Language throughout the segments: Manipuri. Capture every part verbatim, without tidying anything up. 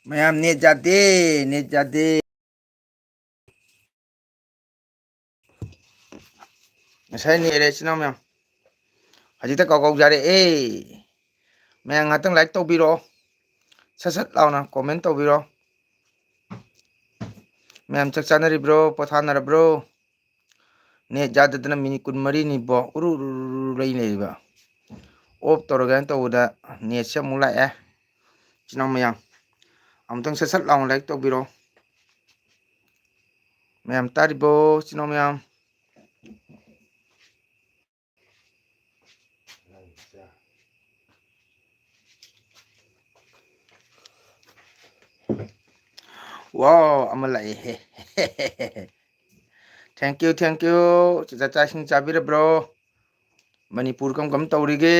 ꯃꯌꯥꯝ ꯅꯦꯠ ꯌꯥꯗꯦ, ꯅꯦꯠ ꯌꯥꯗꯦ꯫ ꯉꯁꯥꯏ ꯅꯦꯠ ꯌꯥꯔꯦ, ꯏꯆꯤꯟ ꯏꯅꯥꯎ ꯃꯌꯥꯝ꯫ ꯍꯧꯖꯤꯛꯇ ꯀꯥꯎ ꯀꯥꯎ ꯌꯥꯔꯛꯑꯦ꯫ ꯃꯌꯥꯝ ꯉꯥꯛꯇꯪ ꯂꯥꯏꯛ ꯇꯧꯕꯤꯔꯣ꯫ ꯁꯠ ꯁꯠ ꯂꯥꯎꯅ ꯀꯣꯃꯦꯟ ꯇꯧꯕꯤꯔꯣ꯫ ꯃꯌꯥꯝ ꯆꯥꯛ ꯆꯥꯅꯔꯤꯕ꯭ꯔꯣ? ꯄꯣꯊꯥꯅꯔꯕ꯭ꯔꯣ? ꯅꯦꯠ ꯌꯥꯗꯗꯅ ꯃꯤꯅꯤꯠ ꯀꯨꯟꯃꯔꯤꯅꯤꯕꯣ ꯎꯔꯨ ꯎꯔꯨ ꯎꯔꯨ ꯎꯔꯨ ꯂꯩ ꯂꯩꯔꯤꯕ꯫ ꯑꯣꯐ ꯇꯧꯔꯒꯦꯅ ꯇꯧꯕꯗ ꯅꯦꯠꯁꯦ ꯑꯃꯨꯛ ꯂꯥꯛꯑꯦ꯫ ꯏꯆꯤꯟ ꯏꯅꯥꯎ ꯃꯌꯥꯝ, ꯑꯃꯨꯛꯇꯪ ꯁꯠ ꯁꯠ ꯂꯥꯎꯅ ꯂꯥꯏꯛ ꯇꯧꯕꯤꯔꯣ꯫ ꯃꯌꯥꯝ ꯇꯥꯔꯤꯕꯣ, ꯏꯆꯤꯟ ꯏꯅꯥꯎ ꯃꯌꯥꯝ? ꯋꯥꯎ, ꯑꯃ ꯂꯥꯛꯑꯦꯍꯦ꯫ Thank you, thank you꯫ ꯆꯥꯛ, ꯆꯥꯛ ꯏꯁꯤꯡ ꯆꯥꯕꯤꯔꯕ꯭ꯔꯣ? ꯃꯅꯤꯄꯨꯔ ꯀꯔꯝ ꯀꯔꯝ ꯇꯧꯔꯤꯒꯦ?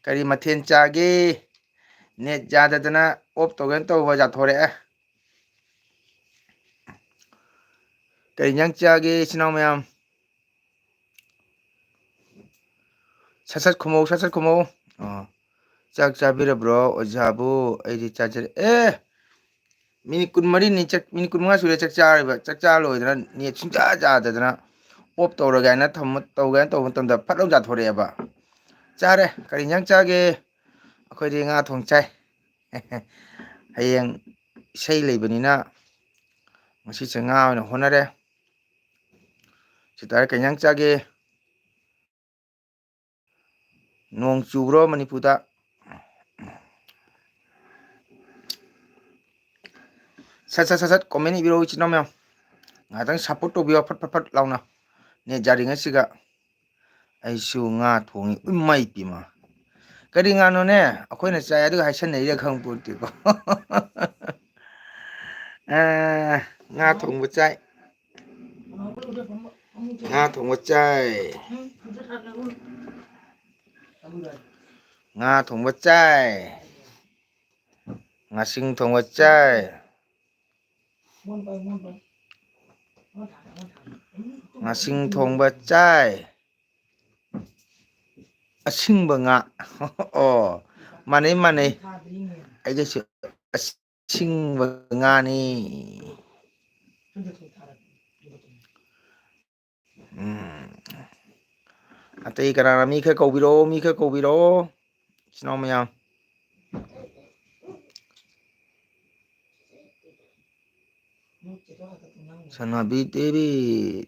ꯀꯔꯤ ꯃꯊꯦꯜ ꯆꯥꯒꯦ? ꯅꯦꯠ ꯌꯥꯗꯗꯅ ꯑꯣꯐ ꯇꯧꯒꯦꯅ ꯇꯧꯕ ꯌꯥꯊꯣꯔꯛꯑꯦ꯫ ꯀꯔꯤ ꯏꯟꯖꯥꯡ ꯆꯥꯒꯦ, ꯏꯆꯤꯟ ꯏꯅꯥꯎ ꯃꯌꯥꯝ? ꯁꯠ ꯁꯠ ꯈꯨꯝꯃꯧ, ꯁꯠ ꯁꯠ ꯈꯨꯝꯃꯧ꯫ ꯑꯥ꯫ "ꯆꯥꯛ ꯆꯥꯕꯤꯔꯕ꯭ꯔꯣ, ꯑꯣꯖꯥꯕꯨ? ꯑꯩꯗꯤ ꯆꯥꯖꯔꯦ꯫" ꯑꯦ! ꯃꯤꯅꯤꯠ ꯀꯨꯟꯃꯔꯤꯅꯤ, ꯆꯥꯛ, ꯃꯤꯅꯤꯠ ꯀꯨꯟꯃꯉꯥ ꯁꯨꯔꯦ ꯆꯥꯛ ꯆꯥꯔꯤꯕ꯫ ꯆꯥꯛ ꯆꯥ ꯂꯣꯏꯗꯅ ꯅꯦꯠ ꯁꯨꯡꯆꯥ ꯌꯥꯗꯗꯅ ꯑꯣꯐ ꯇꯧꯔꯒꯦ ꯍꯥꯏꯅ ꯊꯝꯃ-, ꯇꯧꯒꯦ ꯍꯥꯏꯅ ꯇꯧꯕ ꯃꯇꯝꯗ ꯐꯠ ꯂꯥꯎ ꯌꯥꯊꯣꯔꯛꯑꯦꯕ꯫ ꯆꯥꯔꯦ꯫ ꯀꯔꯤ ꯏꯟꯖꯥꯡ ꯆꯥꯒꯦ? ꯑꯩꯈꯣꯏꯗꯤ ꯉꯥ ꯊꯣꯡ ꯆꯥꯏ꯫ ꯍꯌꯦꯡ ꯏꯁꯩ ꯂꯩꯕꯅꯤꯅ ꯉꯁꯤꯁꯦ ꯉꯥ ꯑꯣꯏꯅ ꯍꯣꯠꯅꯔꯦ꯫ ꯁꯤ ꯇꯥꯔꯦ, ꯀꯩ ꯏꯟꯖꯥꯡ ꯆꯥꯒꯦ? ꯅꯣꯡ ꯆꯨꯕ꯭ꯔꯣ ꯃꯅꯤꯄꯨꯔꯗ? ꯁꯠ ꯁꯠ ꯁꯠ ꯁꯠ ꯀꯣꯃꯦꯟ ꯏꯕꯤꯔꯛꯎ, ꯏꯆꯤꯟ ꯏꯅꯥꯎ ꯃꯌꯥꯝ꯫ ꯉꯥꯏꯍꯥꯛꯇꯪ ꯁꯞꯄꯣꯔꯠ ꯇꯧꯕꯤꯌꯣ, ꯐꯠ ꯐꯠ ꯐꯠ ꯂꯥꯎꯅ꯫ ꯅꯦꯠ ꯌꯥꯔꯤꯉꯩꯁꯤꯒ꯫ ꯑꯩꯁꯨ ꯉꯥ ꯊꯣꯡꯉꯤ꯫ ꯏꯃꯥꯏ ꯄꯦꯝꯃ꯫ ꯀꯔꯤ ꯉꯥꯅꯣꯅꯦ? ꯑꯩꯈꯣꯏꯅ ꯆꯥꯏ ꯑꯗꯨꯒ ꯍꯥꯏꯁꯟꯅꯩꯔ ꯈꯪꯄꯣꯟꯇꯦꯀꯣ꯫ ꯑ, ꯉꯥ ꯊꯣꯡꯕ ꯆꯥꯏ꯫ ꯉꯥ ꯊꯣꯡꯕ ꯆꯥꯏ꯫ ꯉꯥ ꯊꯣꯡꯕ ꯆꯥꯏ꯫ ꯉꯥꯁꯤꯡ ꯊꯣꯡꯕ ꯆꯥꯏ꯫ ꯉꯥꯁꯤꯡ ꯊꯣꯡꯕ ꯆꯥꯏ꯫ ꯑꯁꯤꯡꯕ ꯉꯥ꯫ ꯑꯣ, ꯃꯥꯟꯅꯩ, ꯃꯥꯟꯅꯩ꯫ ꯑꯩꯒꯁꯨ ꯑꯁꯤꯡꯕ ꯉꯥꯅꯤ꯫ ꯎꯝ꯫ ꯑꯇꯩ ꯀꯅꯥꯅ ꯃꯤ ꯈꯔ ꯀꯧꯕꯤꯔꯛꯑꯣ, ꯃꯤ ꯈꯔ ꯀꯧꯕꯤꯔꯛꯑꯣ, ꯏꯆꯤꯟ ꯏꯅꯥꯎ ꯃꯌꯥꯝ꯫ ꯁꯅꯥꯕꯤ ꯇꯦꯕꯤ,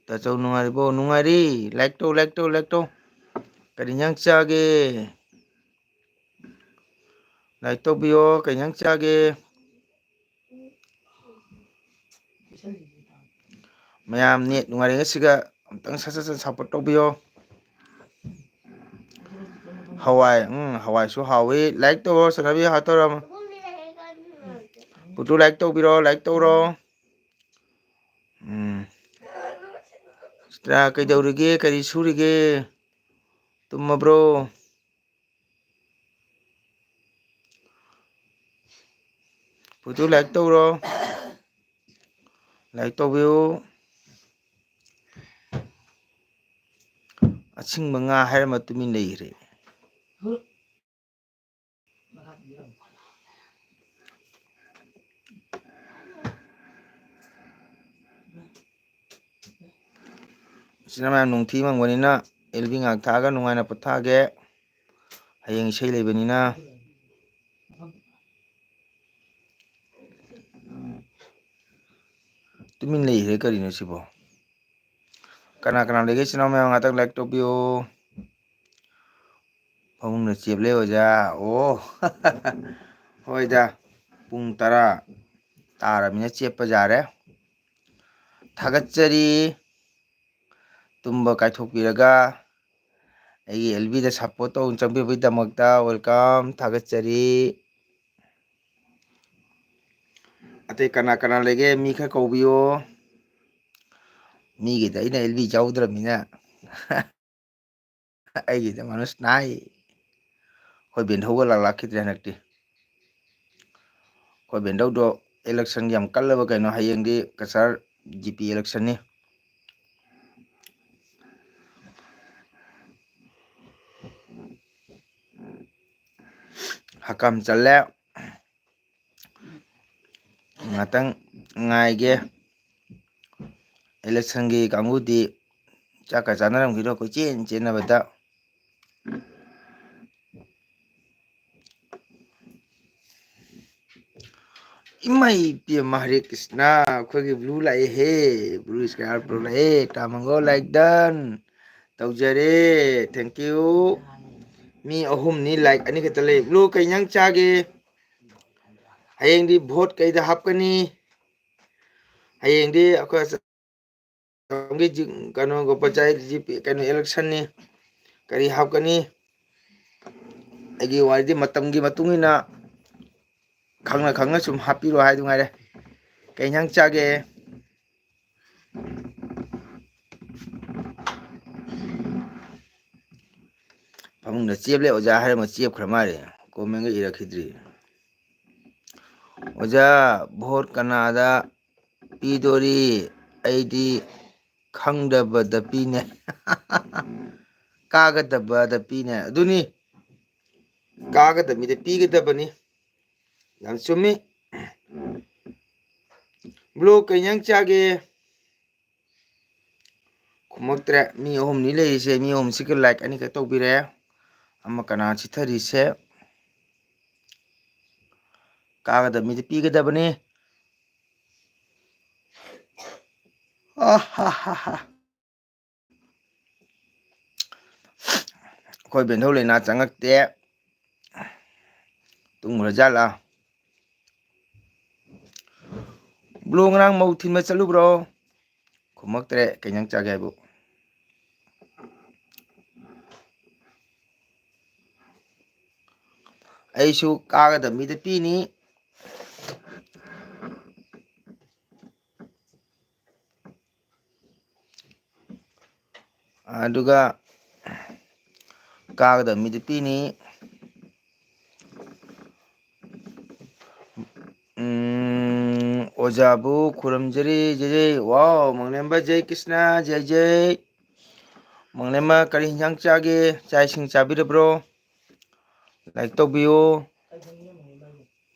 ꯇꯥꯆꯧ ꯅꯨꯡꯉꯥꯏꯔꯤꯕꯣ? ꯅꯨꯡꯉꯥꯏꯔꯤ꯫ Like ꯇꯧ, like ꯇꯧ, like ꯇꯧ꯫ ꯀꯔꯤ ꯏꯟꯖꯥꯡ ꯆꯥꯒꯦ? Like ꯇꯧꯕꯤꯌꯣ꯫ ꯀꯩ ꯏꯟꯖꯥꯡ ꯆꯥꯒꯦ? ꯃꯌꯥꯝ net ꯅꯨꯡꯉꯥꯏꯔꯤꯉꯩꯁꯤꯒ ꯑꯝꯇꯪ ꯁꯠ ꯁꯠ ꯁꯠ support ꯇꯧꯕꯤꯌꯣ꯫ ꯍꯋꯥꯏ, ꯎꯝ, ꯍꯋꯥꯏꯁꯨ ꯍꯥꯎꯋꯤ꯫ Like ꯇꯧꯔꯣ, ꯆꯠꯅꯕꯤ ꯍꯥ ꯇꯧꯔꯣ꯫ ꯄꯨꯇꯨ like ꯇꯧꯕꯤꯔꯣ, like ꯇꯧꯔꯣ꯫ ꯎꯝ꯫ ꯁꯤꯁꯇꯔ, ꯀꯩꯗꯧꯔꯤꯒꯦ? ꯀꯔꯤ ꯁꯨꯔꯤꯒꯦ? ꯇꯨꯝꯃꯕ꯭ꯔꯣ? ꯄꯨꯇꯨ like ꯇꯧꯔꯣ꯫ Like ꯇꯧꯕꯤꯌꯨ꯫ ꯑꯁꯤꯡꯕ ꯉꯥ ꯍꯥꯏꯔꯝꯃ ꯇꯨꯃꯤꯟ ꯂꯩꯈ꯭ꯔꯦ꯫ ꯁꯤꯅ ꯃꯌꯥꯝ ꯅꯨꯡꯊꯤ ꯃꯪꯕꯅꯤꯅ ꯑꯦꯜ ꯕꯤ ꯉꯥꯏꯍꯥꯛ ꯊꯥꯛꯑꯒ ꯅꯨꯡꯉꯥꯏꯅ ꯄꯣꯊꯥꯒꯦ꯫ ꯍꯌꯦꯡ ꯏꯁꯩ ꯂꯩꯕꯅꯤꯅ꯫ ꯇꯨꯃꯤꯟ ꯂꯩꯈ꯭ꯔꯦ ꯀꯔꯤꯅꯣ ꯁꯤꯕꯣ? ꯀꯅꯥ ꯀꯅꯥ ꯂꯩꯒꯦ ꯏꯆꯤꯟ ꯏꯅꯥꯎ ꯃꯌꯥꯝ? ꯉꯥꯛꯇꯪ like ꯇꯧꯕꯤꯌꯣ꯫ ꯐꯃꯨꯡꯗ ꯆꯦꯞꯂꯦ ꯑꯣꯖꯥ꯫ ꯑꯣ꯫ ꯍꯣꯏꯗ, ꯄꯨꯡ ꯇꯔꯥ ꯇꯥꯔꯕꯅꯤꯅ ꯆꯦꯞꯄ ꯌꯥꯔꯦ꯫ ꯊꯥꯒꯠꯆꯔꯤ꯫ ꯇꯨꯝꯕ ꯀꯥꯏꯊꯣꯛꯄꯤꯔꯒ ꯑꯩꯒꯤ ꯑꯦꯜ ꯕꯤꯗ support ꯇꯧ ꯆꯪꯕꯤꯕꯒꯤꯗꯃꯛꯇ welcome, ꯊꯥꯒꯠꯆꯔꯤ꯫ ꯑꯇꯩ ꯀꯅꯥ ꯀꯅꯥ ꯂꯩꯒꯦ? ꯃꯤ ꯈꯔ ꯀꯧꯕꯤꯌꯣ꯫ ꯃꯤꯒꯤꯗ ꯑꯩꯅ ꯑꯦꯜ ꯕꯤ ꯌꯥꯎꯗ꯭ꯔꯕꯅꯤꯅ꯫ ꯑꯩꯒꯤꯗ ꯃꯅꯣꯖ ꯅꯥꯏ꯫ ꯑꯩꯈꯣꯏ ꯕꯦꯟꯊꯧꯒ ꯂꯥꯛꯂꯥꯛꯈꯤꯗ꯭ꯔꯦ ꯍꯟꯗꯛꯇꯤ꯫ ꯑꯩꯈꯣꯏ ꯕꯦꯟꯊꯧꯗꯣ election ꯌꯥꯝ ꯀꯜꯂꯕ ꯀꯩꯅꯣ? ꯍꯌꯦꯡꯗꯤ ꯀꯆꯥꯔ ꯖꯤ ꯄꯤ election ꯅꯤ꯫ ꯍꯀꯥꯝ ꯆꯜꯂꯦ꯫ ꯉꯥꯛꯇꯪ ꯉꯥꯏꯒꯦ꯫ Election ꯒꯤ ꯀꯥꯡꯕꯨꯗꯤ ꯆꯥꯛꯀ ꯆꯥꯅꯔꯝꯈꯤꯔꯣꯏ, ꯀꯣꯏꯆꯦꯟ ꯆꯦꯟꯅꯕꯗ꯫ ꯏꯃꯥꯏ ꯏꯄꯦꯝꯃ, ꯍꯔꯦ ꯀ꯭ꯔꯤꯁꯅ, ꯑꯩꯈꯣꯏꯒꯤ blue ꯂꯥꯛꯑꯦꯍꯦ, blue sky blue ꯂꯥꯛꯑꯦ, ꯇꯥꯃꯪꯒꯣ like done ꯇꯧꯖꯔꯦ, thank you꯫ ꯃꯤ ꯑꯍꯨꯝꯅꯤ, like ꯑꯅꯤꯈꯛꯇ ꯂꯩ꯫ Blue ꯀꯩ ꯏꯟꯖꯥꯡ ꯆꯥꯒꯦ? ꯍꯌꯦꯡꯗꯤ vote ꯀꯩꯗ ꯍꯥꯞꯀꯅꯤ? ꯍꯌꯦꯡꯗꯤ ꯑꯩꯈꯣꯏ ꯑꯁꯣꯝꯒꯤ ꯖꯤ-, ꯀꯩꯅꯣ, ꯒꯣꯄꯥꯆꯥꯔꯤ ꯖꯤ ꯄꯤ, ꯀꯩꯅꯣ, election ꯅꯤ꯫ ꯀꯔꯤ ꯍꯥꯞꯀꯅꯤ? ꯑꯩꯒꯤ ꯋꯥꯔꯤꯗꯤ ꯃꯇꯝꯒꯤ ꯃꯇꯨꯡ ꯏꯟꯅ ꯈꯪꯅ ꯈꯪꯅ ꯁꯨꯝ ꯍꯥꯞꯄꯤꯔꯣ ꯍꯥꯏꯗꯨ ꯉꯥꯏꯔꯦ꯫ ꯀꯩ ꯏꯟꯖꯥꯡ ꯆꯥꯒꯦ? ꯐꯃꯨꯡꯗ ꯆꯦꯞꯂꯦ ꯑꯣꯖꯥ ꯍꯥꯏꯔꯝꯃ ꯆꯦꯞꯈ꯭ꯔ ꯃꯥꯜꯂꯦ꯫ Comment ꯒ ꯏꯔꯛꯈꯤꯗ꯭ꯔꯤ꯫ ꯑꯣꯖꯥ, vote ꯀꯅꯥꯗ ꯄꯤꯗꯣꯔꯤ? ꯑꯩꯗꯤ ꯈꯪꯗꯕꯗ ꯄꯤꯅꯦ꯫ ꯀꯥꯒꯗꯕꯗ ꯄꯤꯅꯦ꯫ ꯑꯗꯨꯅꯤ, ꯀꯥꯒꯗꯕ ꯃꯤꯗ ꯄꯤꯒꯗꯕꯅꯤ꯫ ꯌꯥꯝ ꯆꯨꯝꯃꯤ꯫ Blue ꯀꯩ ꯏꯟꯖꯥꯡ ꯆꯥꯒꯦ? ꯈꯨꯝꯃꯛꯇ꯭ꯔꯦ꯫ ꯃꯤ ꯑꯍꯨꯝꯅꯤ ꯂꯩꯔꯤꯁꯦ, ꯃꯤ ꯑꯍꯨꯝꯁꯤꯒ like ꯑꯅꯤꯈꯛ ꯇꯧꯕꯤꯔꯦ꯫ ꯑꯃ ꯀꯅꯥ ꯆꯤꯊꯔꯤꯁꯦ? ꯀꯥꯒꯗꯕ ꯃꯤꯗꯤ ꯄꯤꯒꯗꯕꯅꯤ꯫ ꯑꯍꯥꯍꯥꯍꯥ꯫ ꯑꯩꯈꯣꯏ ꯕꯦꯟꯊꯧ ꯂꯩꯅꯥ ꯆꯪꯉꯛꯇꯦ꯫ ꯇꯨꯝꯈ꯭ꯔꯖꯥꯠꯂꯥ? Blue ꯉꯔꯥꯡ ꯃꯧ ꯊꯤꯟꯕ ꯆꯠꯂꯨꯕ꯭ꯔꯣ? ꯈꯨꯝꯃꯛꯇ꯭ꯔꯦ꯫ ꯀꯩ ꯏꯟꯖꯥꯡ ꯆꯥꯒꯦ ꯍꯥꯏꯕꯨ? ꯑꯩꯁꯨ ꯀꯥꯒꯗꯕ ꯃꯤꯗ ꯄꯤꯅꯤ꯫ ꯑꯗꯨꯒ ꯀꯥꯒꯗꯕ ꯃꯤꯗ ꯄꯤꯅꯤ꯫ ꯎꯝ, ꯑꯣꯖꯥꯕꯨ ꯈꯨꯔꯨꯝꯖꯔꯤ, ꯖꯩ ꯖꯩ꯫ Wow, ꯃꯪꯂꯦꯝꯕ ꯖꯩ ꯀ꯭ꯔꯤꯁꯅ, ꯖꯩ ꯖꯩ꯫ ꯃꯪꯂꯦꯝꯕ ꯀꯔꯤ ꯍꯤꯟꯖꯥꯡ ꯆꯥꯒꯦ? ꯆꯥꯛ ꯏꯁꯤꯡ ꯆꯥꯕꯤꯔꯕ꯭ꯔꯣ? Like ꯇꯧꯕꯤꯌꯨ꯫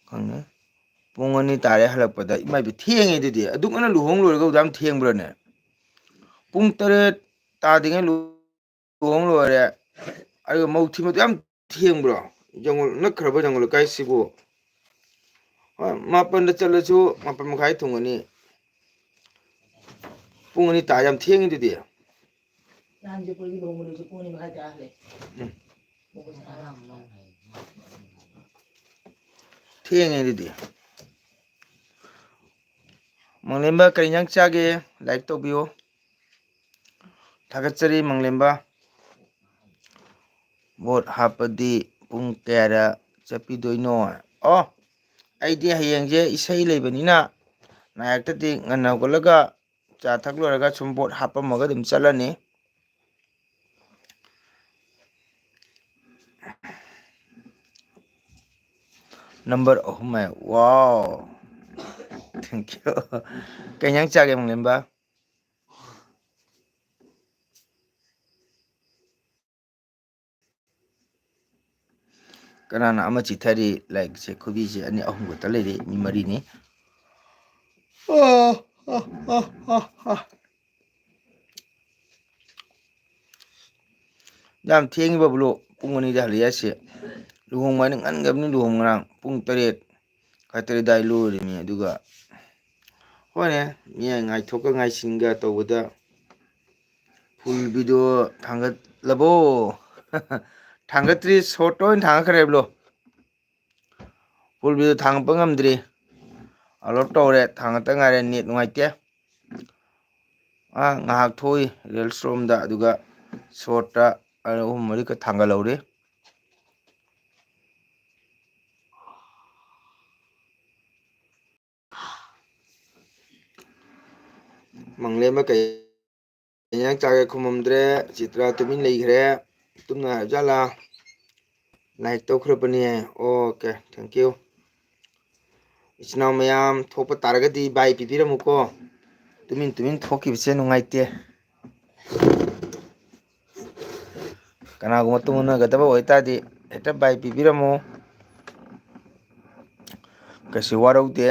ꯈꯪꯗꯦ꯫ ꯄꯨꯡ ꯑꯅꯤ ꯇꯥꯔꯦ ꯍꯜꯂꯛꯄꯗ꯫ ꯏꯃꯥꯏꯕ, ꯊꯦꯡꯉꯦ ꯑꯗꯨꯗꯤ꯫ ꯑꯗꯨꯛ ꯉꯟꯅ ꯂꯨꯍꯣꯡ ꯂꯣꯏꯔꯒ ꯑꯗꯨꯛ ꯌꯥꯝ ꯊꯦꯡꯕ꯭ꯔꯅꯦ? ꯄꯨꯡ ꯇꯔꯦꯠ ꯇꯥꯗ꯭ꯔꯤꯉꯩ ꯂꯨꯍꯣꯡ ꯂꯣꯏꯔꯦ꯫ ꯑꯗꯨꯒ ꯃꯧ ꯊꯤꯕꯗꯨ ꯌꯥꯝ ꯊꯦꯡꯕ꯭ꯔꯣ? ꯖꯪꯒꯜ ꯅꯛꯈ꯭ꯔꯕ ꯖꯪꯒꯜ ꯂꯩꯀꯥꯏꯁꯤꯕꯨ꯫ ꯍꯣꯏ, ꯃꯥꯄꯟꯗ ꯆꯠꯂꯁꯨ ꯃꯥꯄꯟ ꯃꯈꯥꯏ ꯊꯨꯡꯒꯅꯤ꯫ ꯄꯨꯡ ꯑꯅꯤ ꯇꯥ ꯌꯥꯝ ꯊꯦꯡꯉꯤ ꯑꯗꯨꯗꯤ꯫ ꯅꯍꯥꯟꯁꯨ ꯑꯩꯈꯣꯏꯒꯤ ꯂꯨꯍꯣꯡꯕꯗꯁꯨ ꯄꯨꯡ ꯑꯅꯤ ꯃꯈꯥꯏ ꯇꯥꯈ꯭ꯔꯦ꯫ ꯎꯝ꯫ ꯊꯦꯡꯉꯦ ꯑꯗꯨꯗꯤ꯫ ꯃꯪꯂꯦꯝꯕ ꯀꯔꯤ ꯏꯟꯖꯥꯡ ꯆꯥꯒꯦ? Like ꯇꯧꯕꯤꯌꯨ꯫ ꯊꯥꯒꯠꯆꯔꯤ ꯃꯪꯂꯦꯝꯕ꯫ ꯚꯣꯠ ꯍꯥꯞꯄꯗꯤ ꯄꯨꯡ ꯀꯌꯥꯗ ꯆꯠꯄꯤꯗꯣꯏꯅꯣ? ꯑꯣ, ꯑꯩꯗꯤ ꯍꯌꯦꯡꯁꯦ ꯏꯁꯩ ꯂꯩꯕꯅꯤꯅ ꯅꯥꯌꯥꯛꯇꯗꯤ ꯉꯟꯅ ꯍꯧꯒꯠꯂꯒ ꯆꯥ ꯊꯛ ꯂꯣꯏꯔꯒ ꯁꯨꯝ ꯚꯣꯠ ꯍꯥꯞꯄꯝꯃꯒ ꯑꯗꯨꯝ ꯆꯠꯂꯅꯤ꯫ Number ꯑꯍꯨꯝ ꯍꯥꯏ꯫ Wow! Thank you꯫ ꯀꯩ ꯏꯟꯖꯥꯡ ꯆꯥꯒꯦ ꯃꯪꯂꯦꯝꯕ? ꯀꯅꯥꯅ ꯑꯃ ꯆꯤꯊꯔꯤ? Likeꯁꯦ ꯈꯨꯕꯤꯁꯦ ꯑꯅꯤ ꯑꯍꯨꯝ ꯈꯛꯇ ꯂꯩꯔꯤ, ꯃꯤ ꯃꯔꯤꯅꯤ꯫ ꯑꯥ, ꯑꯥ, ꯑꯥ, ꯑꯥ, ꯑꯥ꯫ ꯌꯥꯝ ꯊꯦꯡꯉꯤꯕ ꯕ꯭ꯂꯣ, ꯄꯨꯡ ꯑꯅꯤꯗ ꯍꯜꯂꯛꯑꯦ ꯍꯥꯏꯁꯦ꯫ ꯂꯨꯍꯣꯡꯕ ꯍꯥꯏꯅ ꯉꯟꯈ꯭ꯔꯕꯅꯤ, ꯂꯨꯍꯣꯡꯕ ꯉꯔꯥꯡ ꯄꯨꯡ ꯇꯔꯦꯠ, ꯈꯔ ꯇꯔꯦꯠ ꯑꯗꯥꯏ ꯂꯣꯏꯔꯤꯅꯤ꯫ ꯑꯗꯨꯒ ꯍꯣꯏꯅꯦ, ꯃꯤ ꯉꯥꯏꯊꯣꯛꯀ ꯉꯥꯏꯁꯤꯟꯒ ꯇꯧꯕꯗ full video ꯊꯥꯡꯒꯠꯂꯕꯣ? ꯊꯥꯡꯒꯠꯇ꯭ꯔꯤ, shortꯇ ꯑꯣꯏꯅ ꯊꯥꯡꯒꯠꯈ꯭ꯔꯦ ꯕ꯭ꯂꯣ꯫ Full video ꯊꯥꯡꯒꯠꯄ ꯉꯝꯗ꯭ꯔꯤ꯫ Upload ꯇꯧꯔꯦ, ꯊꯥꯡꯒꯠꯇ ꯉꯥꯏꯔꯦ, net ꯅꯨꯡꯉꯥꯏꯇꯦ꯫ ꯑꯥ, ꯉꯥꯏꯍꯥꯛ ꯊꯣꯛꯏ reels ꯔꯣꯝꯗ, ꯑꯗꯨꯒ shortꯇ ꯑꯍꯨꯝ ꯃꯔꯤꯈꯛ ꯊꯥꯡꯒꯠꯍꯧꯔꯤ꯫ ꯃꯪꯂꯦꯝꯕ ꯀꯩ ꯏꯟꯖꯥꯡ ꯆꯥꯒꯦ ꯈꯨꯝꯃꯝꯗ꯭ꯔꯦ꯫ ꯆꯤꯇ꯭ꯔꯥ ꯇꯨꯃꯤꯟ ꯂꯩꯈ꯭ꯔꯦ꯫ ꯇꯨꯝꯅ ꯍꯥꯏꯕꯖꯥꯠꯂꯥ? Like ꯇꯧꯈ꯭ꯔꯕꯅꯦ꯫ Okay, thank you꯫ ꯏꯆꯤꯟ ꯏꯅꯥꯎ ꯃꯌꯥꯝ ꯊꯣꯛꯄ ꯇꯥꯔꯒꯗꯤ bye ꯄꯤꯕꯤꯔꯝꯃꯨꯀꯣ꯫ ꯇꯨꯃꯤꯟ ꯇꯨꯃꯤꯟ ꯊꯣꯛꯈꯤꯕꯁꯦ ꯅꯨꯡꯉꯥꯏꯇꯦ꯫ ꯀꯅꯥꯒꯨꯝꯕ ꯇꯨꯝꯅꯒꯗꯕ ꯑꯣꯏꯇꯥꯔꯗꯤ ꯍꯦꯛꯇ bye ꯄꯤꯕꯤꯔꯝꯃꯨ꯫ ꯀꯩꯁꯨ ꯋꯥꯔꯧꯗꯦ꯫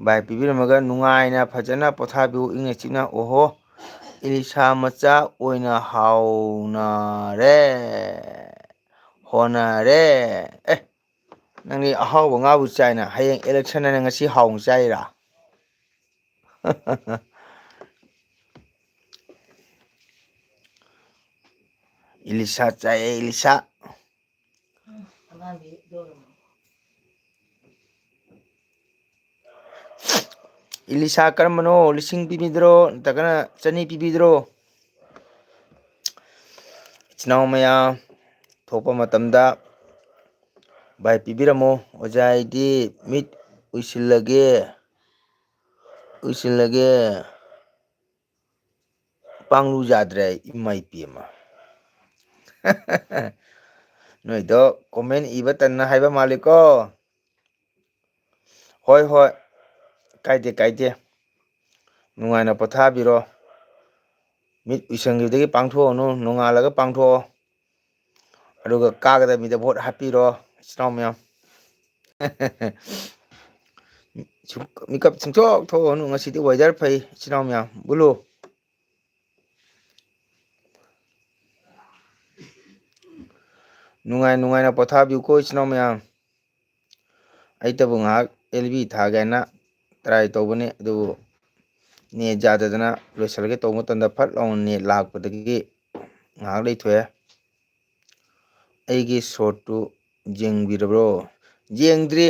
ꯚꯥꯏ ꯄꯤꯕꯤꯔꯝꯃꯒ ꯅꯨꯡꯉꯥꯏꯅ ꯐꯖꯅ ꯄꯣꯊꯥꯕꯤꯌꯨ, ꯏꯪꯅ ꯆꯤꯛꯅ꯫ ꯑꯣꯍꯣ, ꯏꯂꯤꯁꯥ ꯃꯆꯥ ꯑꯣꯏꯅ ꯍꯥꯎꯅꯔꯦ, ꯍꯣꯅꯔꯦ꯫ ꯑꯦ, ꯅꯪꯗꯤ ꯑꯍꯥꯎꯕ ꯉꯥꯕꯨ ꯆꯥꯏꯅ, ꯍꯌꯦꯡ election ꯍꯥꯏꯅ ꯉꯁꯤ ꯍꯥꯎꯅ ꯆꯥꯏꯔꯥ? ꯏꯂꯤꯁꯥ ꯆꯥꯏꯌꯦ, ꯏꯂꯤꯁꯥ꯫ ꯏꯂꯤꯁꯥ ꯀꯔꯝꯕꯅꯣ? ꯂꯤꯁꯤꯡ ꯄꯤꯕꯤꯗ꯭ꯔꯣ, ꯅꯠꯇ꯭ꯔꯒꯅ ꯆꯅꯤ ꯄꯤꯕꯤꯗ꯭ꯔꯣ? ꯏꯆꯤꯟ ꯏꯅꯥꯎ ꯃꯌꯥꯝ ꯊꯣꯛꯄ ꯃꯇꯝꯗ ꯚꯥꯏ ꯄꯤꯕꯤꯔꯝꯃꯣ꯫ ꯑꯣꯖꯥ, ꯑꯩꯗꯤ ꯃꯤꯠ ꯎꯏꯁꯤꯜꯂꯒꯦ, ꯎꯏꯁꯤꯜꯂꯒꯦ꯫ ꯄꯥꯡꯂꯨ ꯌꯥꯗ꯭ꯔꯦ, ꯏꯃꯥ ꯏꯄꯦꯝꯃ꯫ ꯅꯣꯏꯗꯣ comment ꯏꯕ ꯇꯟꯅ ꯍꯥꯏꯕ ꯃꯥꯜꯂꯤꯀꯣ꯫ ꯍꯣꯏ, ꯍꯣꯏ, ꯀꯥꯏꯗꯦ, ꯀꯥꯏꯗꯦ꯫ ꯅꯨꯡꯉꯥꯏꯅ ꯄꯣꯊꯥꯕꯤꯔꯣ꯫ ꯃꯤꯠ ꯎꯏꯁꯟꯈꯤꯕꯗꯒꯤ ꯄꯥꯡꯊꯣꯛꯑꯅꯨ, ꯅꯣꯡꯉꯥꯜꯂꯒ ꯄꯥꯡꯊꯣꯛꯑꯣ꯫ ꯑꯗꯨꯒ ꯀꯥꯒꯗꯕ ꯃꯤꯗ vote ꯍꯥꯞꯄꯤꯔꯣ, ꯏꯆꯤꯟ ꯏꯅꯥꯎ ꯃꯌꯥꯝ꯫ ꯁꯨꯝ ꯃꯤꯀꯞ ꯁꯨꯡꯊꯣꯛ ꯊꯣꯛꯑꯅꯨ, ꯉꯁꯤꯗꯤ weather ꯐꯩ, ꯏꯆꯤꯟ ꯏꯅꯥꯎ ꯃꯌꯥꯝ꯫ ꯕꯨꯂꯨ, ꯅꯨꯡꯉꯥꯏ ꯅꯨꯡꯉꯥꯏꯅ ꯄꯣꯊꯥꯕꯤꯌꯨꯀꯣ, ꯏꯆꯤꯟ ꯏꯅꯥꯎ ꯃꯌꯥꯝ꯫ ꯑꯩꯇꯕꯨ ꯉꯥꯏꯍꯥꯛ L B ꯊꯥꯒꯦ ꯍꯥꯏꯅ try ꯇꯧꯕꯅꯤ, ꯑꯗꯨꯕꯨ net ꯌꯥꯗꯗꯅ ꯂꯣꯏꯁꯤꯜꯂꯒꯦ ꯇꯧꯕ ꯃꯇꯝꯗ ꯐꯠ ꯂꯥꯎꯅ net ꯂꯥꯛꯄꯗꯒꯤ ꯉꯥꯏꯍꯥꯛ ꯂꯩꯊꯣꯛꯑꯦ꯫ ꯑꯩꯒꯤ shortꯇꯨ ꯌꯦꯡꯕꯤꯔꯕ꯭ꯔꯣ? ꯌꯦꯡꯗ꯭ꯔꯤ꯫